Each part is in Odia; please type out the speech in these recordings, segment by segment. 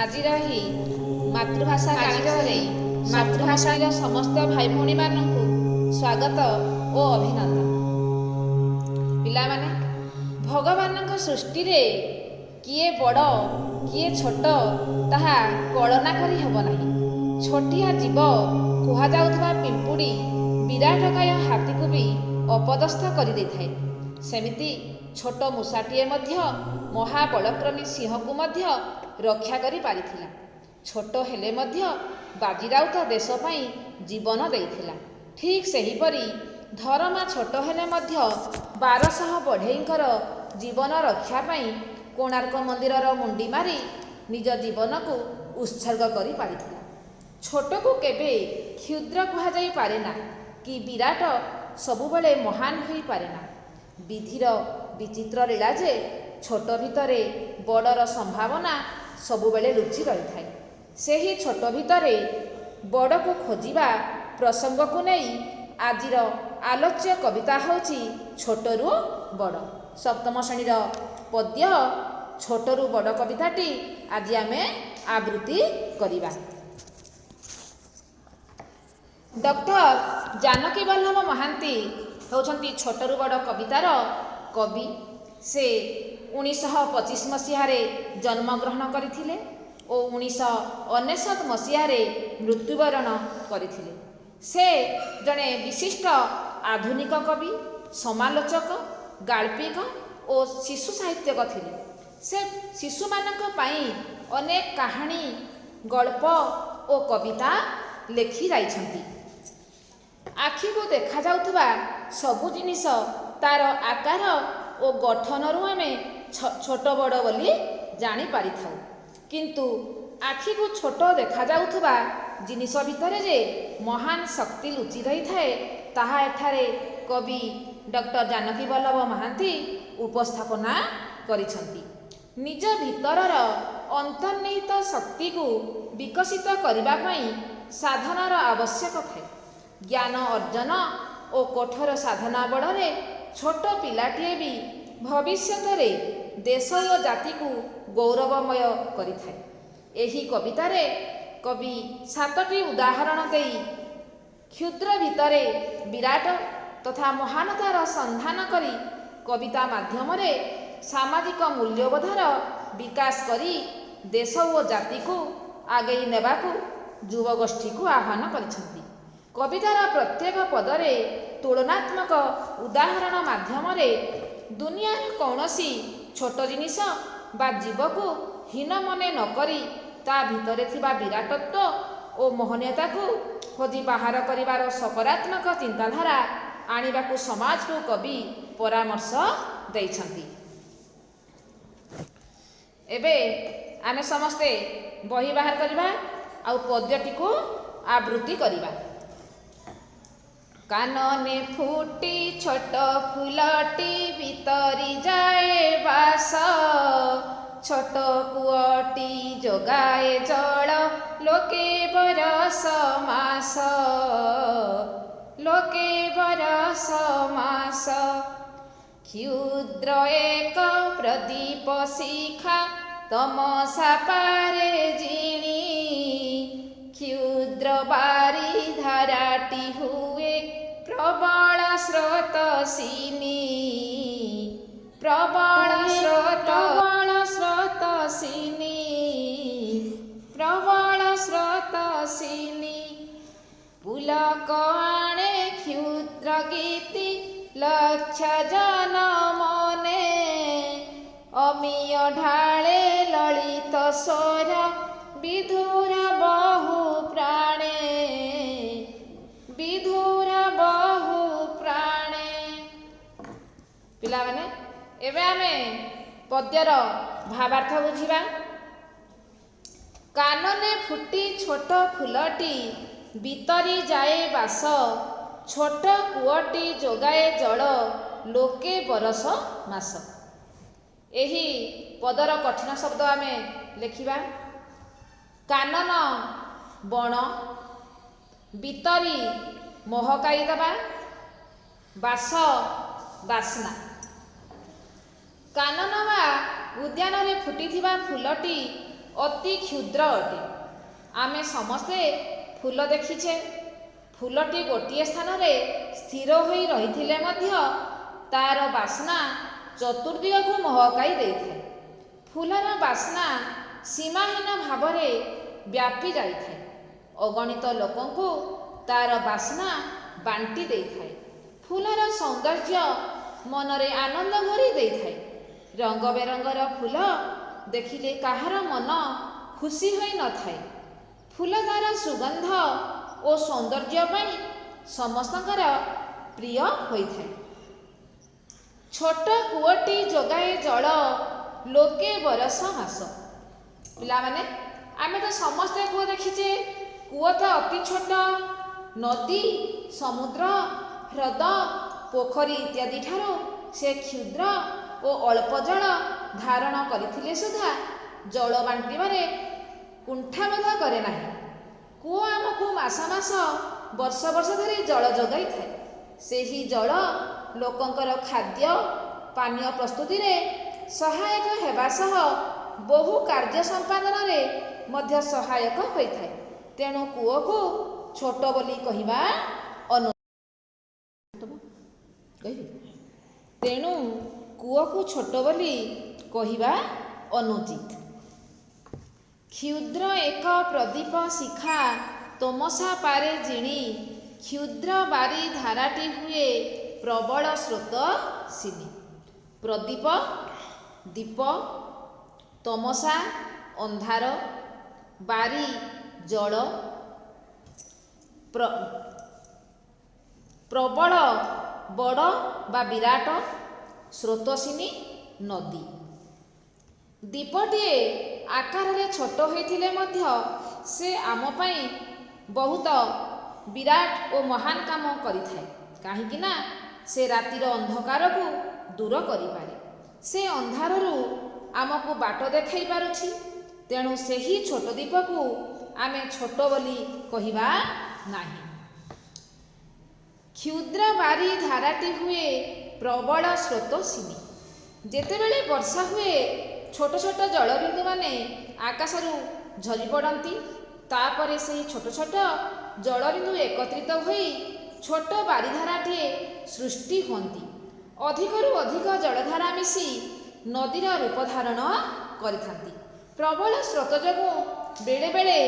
ଆଜିର ଏହି ମାତୃଭାଷା କାର୍ଯ୍ୟରେ ମାତୃଭାଷାର ସମସ୍ତ ଭାଇ ଭଉଣୀମାନଙ୍କୁ ସ୍ୱାଗତ ଓ ଅଭିନନ୍ଦନ। ପିଲାମାନେ, ଭଗବାନଙ୍କ ସୃଷ୍ଟିରେ କିଏ ବଡ଼ କିଏ ଛୋଟ ତାହା କଳନା କରି ହେବ ନାହିଁ। ଛୋଟିଆ ଜୀବ କୁହାଯାଉଥିବା ପିମ୍ପୁଡ଼ି ବିରାଟକାୟ ହାତୀକୁ ବି ଅପଦସ୍ଥ କରିଦେଇଥାଏ। ସେମିତି ଛୋଟ ମୂଷାଟିଏ ମଧ୍ୟ ମହାବଳକ୍ରମୀ ସିଂହକୁ ମଧ୍ୟ ରକ୍ଷା କରିପାରିଥିଲା। ଛୋଟ ହେଲେ ମଧ୍ୟ ବାଜିରାଉତ ଦେଶ ପାଇଁ ଜୀବନ ଦେଇଥିଲା। ଠିକ୍ ସେହିପରି ଧରମା ଛୋଟ ହେଲେ ମଧ୍ୟ 1200 ବଢ଼େଇଙ୍କର ଜୀବନ ରକ୍ଷା ପାଇଁ କୋଣାର୍କ ମନ୍ଦିରର ମୁଣ୍ଡି ମାରି ନିଜ ଜୀବନକୁ ଉତ୍ସର୍ଗ କରିପାରିଥିଲା। ଛୋଟକୁ କେବେ କ୍ଷୁଦ୍ର କୁହାଯାଇପାରେନା କି ବିରାଟ ସବୁବେଳେ ମହାନ ହୋଇପାରେନା। ବିଧିର ବିଚିତ୍ର ଲୀଳା ଯେ ଛୋଟ ଭିତରେ ବଡ଼ର ସମ୍ଭାବନା ସବୁବେଳେ ଲୁଚି ରହିଥାଏ। ସେହି ଛୋଟ ଭିତରେ ବଡ଼କୁ ଖୋଜିବା ପ୍ରସଙ୍ଗକୁ ନେଇ ଆଜିର ଆଲୋଚ୍ୟ କବିତା ହେଉଛି ଛୋଟରୁ ବଡ଼। ସପ୍ତମ ଶ୍ରେଣୀର ପଦ୍ୟ ଛୋଟରୁ ବଡ଼ କବିତାଟି ଆଜି ଆମେ ଆବୃତ୍ତି କରିବା। ଡକ୍ଟର ଜାନକୀ ବଲ୍ଲଭ ମହାନ୍ତି ହେଉଛନ୍ତି ଛୋଟରୁ ବଡ଼ କବିତାର କବି। ସେ 1925 ମସିହାରେ ଜନ୍ମଗ୍ରହଣ କରିଥିଲେ ଓ 1999 ମସିହାରେ ମୃତ୍ୟୁବରଣ କରିଥିଲେ। ସେ ଜଣେ ବିଶିଷ୍ଟ ଆଧୁନିକ କବି, ସମାଲୋଚକ, ଗାଳ୍ପିକ ଓ ଶିଶୁ ସାହିତ୍ୟିକ ଥିଲେ। ସେ ଶିଶୁମାନଙ୍କ ପାଇଁ ଅନେକ କାହାଣୀ, ଗଳ୍ପ ଓ କବିତା ଲେଖି ଯାଇଛନ୍ତି। ଆଖିକୁ ଦେଖାଯାଉଥିବା ସବୁ ଜିନିଷ ତାର ଆକାର ଓ ଗଠନରୁ ଆମେ ଛୋଟ ବଡ଼ ବୋଲି ଜାଣିପାରିଥାଉ। କିନ୍ତୁ ଆଖିକୁ ଛୋଟ ଦେଖାଯାଉଥିବା ଜିନିଷ ଭିତରେ ଯେ ମହାନ ଶକ୍ତି ଲୁଚି ରହିଥାଏ, ତାହା ଏଠାରେ କବି ଡକ୍ଟର ଜାନକୀ ବଲ୍ଲଭ ମହାନ୍ତି ଉପସ୍ଥାପନା କରିଛନ୍ତି। ନିଜ ଭିତରର ଅନ୍ତର୍ନିହିତ ଶକ୍ତିକୁ ବିକଶିତ କରିବା ପାଇଁ ସାଧନାର ଆବଶ୍ୟକ ଥାଏ। ଜ୍ଞାନ ଅର୍ଜନ ଓ କଠୋର ସାଧନା ବଳରେ ଛୋଟ ପିଲାଟିଏ ବି ଭବିଷ୍ୟତରେ ଦେଶ ଓ ଜାତିକୁ ଗୌରବମୟ କରିଥାଏ। ଏହି କବିତାରେ କବି 7ଟି ଉଦାହରଣ ଦେଇ କ୍ଷୁଦ୍ର ଭିତରେ ବିରାଟ ତଥା ମହାନତାର ସନ୍ଧାନ କରି କବିତା ମାଧ୍ୟମରେ ସାମାଜିକ ମୂଲ୍ୟବୋଧର ବିକାଶ କରି ଦେଶ ଓ ଜାତିକୁ ଆଗେଇ ନେବାକୁ ଯୁବଗୋଷ୍ଠୀକୁ ଆହ୍ୱାନ କରିଛନ୍ତି। କବିତାର ପ୍ରତ୍ୟେକ ପଦରେ ତୁଳନାତ୍ମକ ଉଦାହରଣ ମାଧ୍ୟମରେ ଦୁନିଆର କୌଣସି ଛୋଟ ଜିନିଷ ବା ଜୀବକୁ ହୀନ ମନେ ନକରି ତା ଭିତରେ ଥିବା ବିରାଟତ୍ୱ ଓ ମହନୀୟତାକୁ ଖୋଜି ବାହାର କରିବାର ସକାରାତ୍ମକ ଚିନ୍ତାଧାରା ଆଣିବାକୁ ସମାଜକୁ କବି ପରାମର୍ଶ ଦେଇଛନ୍ତି। ଏବେ ଆମେ ସମସ୍ତେ ବହି ବାହାର କରିବା ଆଉ ପଦ୍ୟଟିକୁ ଆବୃତ୍ତି କରିବା। କାନନେ ଫୁଟି ଛୋଟ ଫୁଲଟି ବିତରି ଯାଏ ବାସ, ଛୋଟ କୂଅଟି ଯୋଗାଏ ଜଳ ଲୋକେ ବରଷ ମାସ, ଲୋକେ ବରଷ ମାସ। କ୍ଷୁଦ୍ର ଏକ ପ୍ରଦୀପ ଶିଖା ତମସା ପାରେ ଜିଣି, କ୍ଷୁଦ୍ର ବାରି ଧାରାଟି ହୁଏ ପ୍ରବଳ ସ୍ରୋତସିନୀ, ପ୍ରବଳ ସ୍ରୋତ, ପ୍ରବଳ ସ୍ରୋତସିନୀ, ପ୍ରବଳ ସ୍ରୋତସିନୀ। ପୁଲକ ଆଣେ କ୍ଷୁଦ୍ର ଗୀତି ଲକ୍ଷ ଜନ ମନେ, ଅମିୟ ଢାଳେ ଲଳିତ ସ୍ୱର ବିଧୁର ବହୁ ପ୍ରାଣେ, ବିଧୁର ବହୁ ପ୍ରାଣେ। ପିଲାମାନେ, ଏବେ ଆମେ ପଦ୍ୟର ଭାବାର୍ଥ ବୁଝିବା। କାନନେ ଫୁଟି ଛୋଟ ଫୁଲଟି ବିତରି ଯାଏ ବାସ, ଛୋଟ କୂଅଟି ଯୋଗାଏ ଜଳ ଲୋକେ ବରଷ ମାସ। ଏହି ପଦର କଠିନ ଶବ୍ଦ ଆମେ ଲେଖିବା। କାନନ ବଣ, ବିତରି ମହକାଇ ଦେବା, ବାସ ବାସ୍ନା। କାନନ ବା ଉଦ୍ୟାନରେ ଫୁଟିଥିବା ଫୁଲଟି ଅତି କ୍ଷୁଦ୍ର ଅଟେ। ଆମେ ସମସ୍ତେ ଫୁଲ ଦେଖିଛେ। ଫୁଲଟି ଗୋଟିଏ ସ୍ଥାନରେ ସ୍ଥିର ହୋଇ ରହିଥିଲେ ମଧ୍ୟ ତାର ବାସ୍ନା ଚତୁର୍ଦିଗକୁ ମହକାଇ ଦେଇଥାଏ। ଫୁଲର ବାସ୍ନା ସୀମାହୀନ ଭାବରେ ବ୍ୟାପି ଯାଇଥାଏ। ଅଗଣିତ ଲୋକଙ୍କୁ ତାର ବାସ୍ନା ବାଣ୍ଟି ଦେଇଥାଏ। ଫୁଲର ସୌନ୍ଦର୍ଯ୍ୟ ମନରେ ଆନନ୍ଦ ଭରି ଦେଇଥାଏ। ରଙ୍ଗ ବେରଙ୍ଗର ଫୁଲ ଦେଖିଲେ କାହାର ମନ ଖୁସି ହୋଇନଥାଏ? ଫୁଲ ତାର ସୁଗନ୍ଧ ଓ ସୌନ୍ଦର୍ଯ୍ୟ ପାଇଁ ସମସ୍ତଙ୍କର ପ୍ରିୟ ହୋଇଥାଏ। ଛୋଟ କୂଅଟି ଯୋଗାଏ ଜଳ, ଲୋକେ ବରଷ ମାସ। ପିଲାମାନେ, ଆମେ ତ ସମସ୍ତେ କୂଅ ଦେଖିଛେ। କୂଅ ତ ଅତି ଛୋଟ। ନଦୀ, ସମୁଦ୍ର, ହ୍ରଦ, ପୋଖରୀ ଇତ୍ୟାଦି ଠାରୁ ସେ କ୍ଷୁଦ୍ର ଓ ଅଳ୍ପ ଜଳ ଧାରଣ କରିଥିଲେ ସୁଦ୍ଧା ଜଳ ବାଣ୍ଟିବାରେ କୁଣ୍ଠାବୋଧ କରେ ନାହିଁ। କୂଅ ଆମକୁ ମାସ ମାସ, ବର୍ଷ ବର୍ଷ ଧରି ଜଳ ଯୋଗାଇଥାଏ। ସେହି ଜଳ ଲୋକଙ୍କର ଖାଦ୍ୟ ପାନୀୟ ପ୍ରସ୍ତୁତିରେ ସହାୟକ ହେବା ସହ ବହୁ କାର୍ଯ୍ୟ ସମ୍ପାଦନରେ ମଧ୍ୟ ସହାୟକ ହୋଇଥାଏ। ତେଣୁ କୂଅକୁ ଛୋଟ ବୋଲି କହିବା ଅନୁ ତେଣୁ କୂଅକୁ ଛୋଟ ବୋଲି କହିବା ଅନୁଚିତ। କ୍ଷୁଦ୍ର ଏକ ପ୍ରଦୀପ ଶିଖା ତମସା ପାରେ ଜିଣି, କ୍ଷୁଦ୍ର ବାରି ଧାରାଟି ହୁଏ ପ୍ରବଳ ସ୍ରୋତସିନୀ। ପ୍ରଦୀପ ଦୀପ, ତମସା ଅନ୍ଧାର, ବାରି ଜଳ, ପ୍ରବଳ ବଡ଼ ବା ବିରାଟ, ସ୍ରୋତସିନୀ ନଦୀ। ଦୀପଟିଏ ଆକାରରେ ଛୋଟ ହୋଇଥିଲେ ମଧ୍ୟ ସେ ଆମ ପାଇଁ ବହୁତ ବିରାଟ ଓ ମହାନ କାମ କରିଥାଏ, କାହିଁକି ନା ସେ ରାତିର ଅନ୍ଧକାରକୁ ଦୂର କରିପାରେ। ସେ ଅନ୍ଧାରରୁ ଆମକୁ ବାଟ ଦେଖାଇ ପାରୁଛି। ତେଣୁ ସେହି ଛୋଟ ଦୀପକୁ ଆମେ ଛୋଟ ବୋଲି କହିବା ନାହିଁ। କ୍ଷୁଦ୍ର ବାରି ଧାରାଟି ହୁଏ ପ୍ରବଳ ସ୍ରୋତସିନୀ। ଯେତେବେଳେ ବର୍ଷା ହୁଏ, ଛୋଟ ଛୋଟ ଜଳବିନ୍ଦୁମାନେ ଆକାଶରୁ ଝରି ପଡ଼ନ୍ତି। ତାପରେ ସେହି ଛୋଟ ଛୋଟ ଜଳବିନ୍ଦୁ ଏକତ୍ରିତ ହୋଇ ଛୋଟ ବାରିଧାରାଟିଏ ସୃଷ୍ଟି ହୁଅନ୍ତି। ଅଧିକରୁ ଅଧିକ ଜଳଧାରା ମିଶି ନଦୀର ରୂପ ଧାରଣ କରିଥାନ୍ତି। ପ୍ରବଳ ସ୍ରୋତ ଯୋଗୁଁ ବେଳେବେଳେ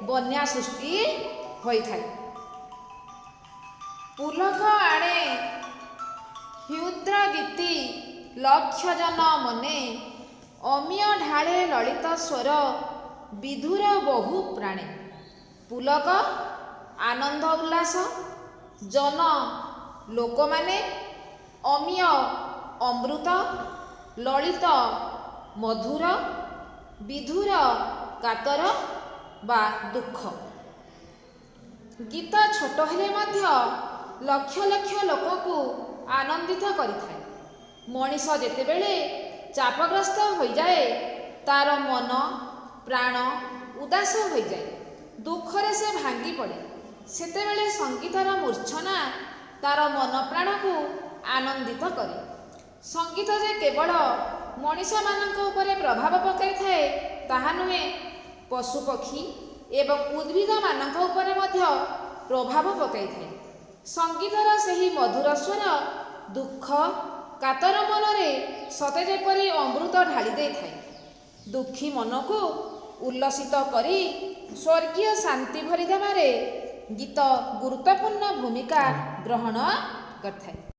ବନ୍ୟା ସୃଷ୍ଟି ହୋଇଥାଏ। ପୁଲକ ଆଣେ କ୍ଷୁଦ୍ର ଗୀତି ଲକ୍ଷ ଜନ ମନେ, ଅମିୟ ଢାଳେ ଲଳିତ ସ୍ୱର ବିଧୁର ବହୁ ପ୍ରାଣେ। ପୁଲକ ଆନନ୍ଦ ଉଲ୍ଲାସ, ଜନ ଲୋକମାନେ, ଅମିୟ ଅମୃତ, ଲଳିତ ମଧୁର, ବିଧୁର କାତର ବା ଦୁଃଖ। ଗୀତ ଛୋଟ ହେଲେ ମଧ୍ୟ ଲକ୍ଷ ଲକ୍ଷ ଲୋକଙ୍କୁ ଆନନ୍ଦିତ କରିଥାଏ। ମଣିଷ ଯେତେବେଳେ ଚାପଗ୍ରସ୍ତ ହୋଇଯାଏ, ତାର ମନ ପ୍ରାଣ ଉଦାସ ହୋଇଯାଏ, ଦୁଃଖରେ ସେ ଭାଙ୍ଗି ପଡ଼େ। ସେତେବେଳେ ସଙ୍ଗୀତର ମୂର୍ଚ୍ଛନା ତାର ମନ ପ୍ରାଣକୁ ଆନନ୍ଦିତ କରେ। ସଙ୍ଗୀତ ଯେ କେବଳ ମଣିଷମାନଙ୍କ ଉପରେ ପ୍ରଭାବ ପକାଇଥାଏ ତାହା ନୁହେଁ, ପଶୁପକ୍ଷୀ ଏବଂ ଉଦ୍ଭିଦମାନଙ୍କ ଉପରେ ମଧ୍ୟ ପ୍ରଭାବ ପକାଇଥାଏ। ସଙ୍ଗୀତର ସେହି ମଧୁର ସ୍ୱର ଦୁଃଖ କାତର ମନରେ ସତେ ଯେପରି ଅମୃତ ଢାଳି ଦେଇଥାଏ। ଦୁଃଖୀ ମନକୁ ଉଲ୍ଲସିତ କରି ସ୍ୱର୍ଗୀୟ ଶାନ୍ତି ଭରି ଦେବାରେ ଗୀତ ଗୁରୁତ୍ୱପୂର୍ଣ୍ଣ ଭୂମିକା ଗ୍ରହଣ କରିଥାଏ।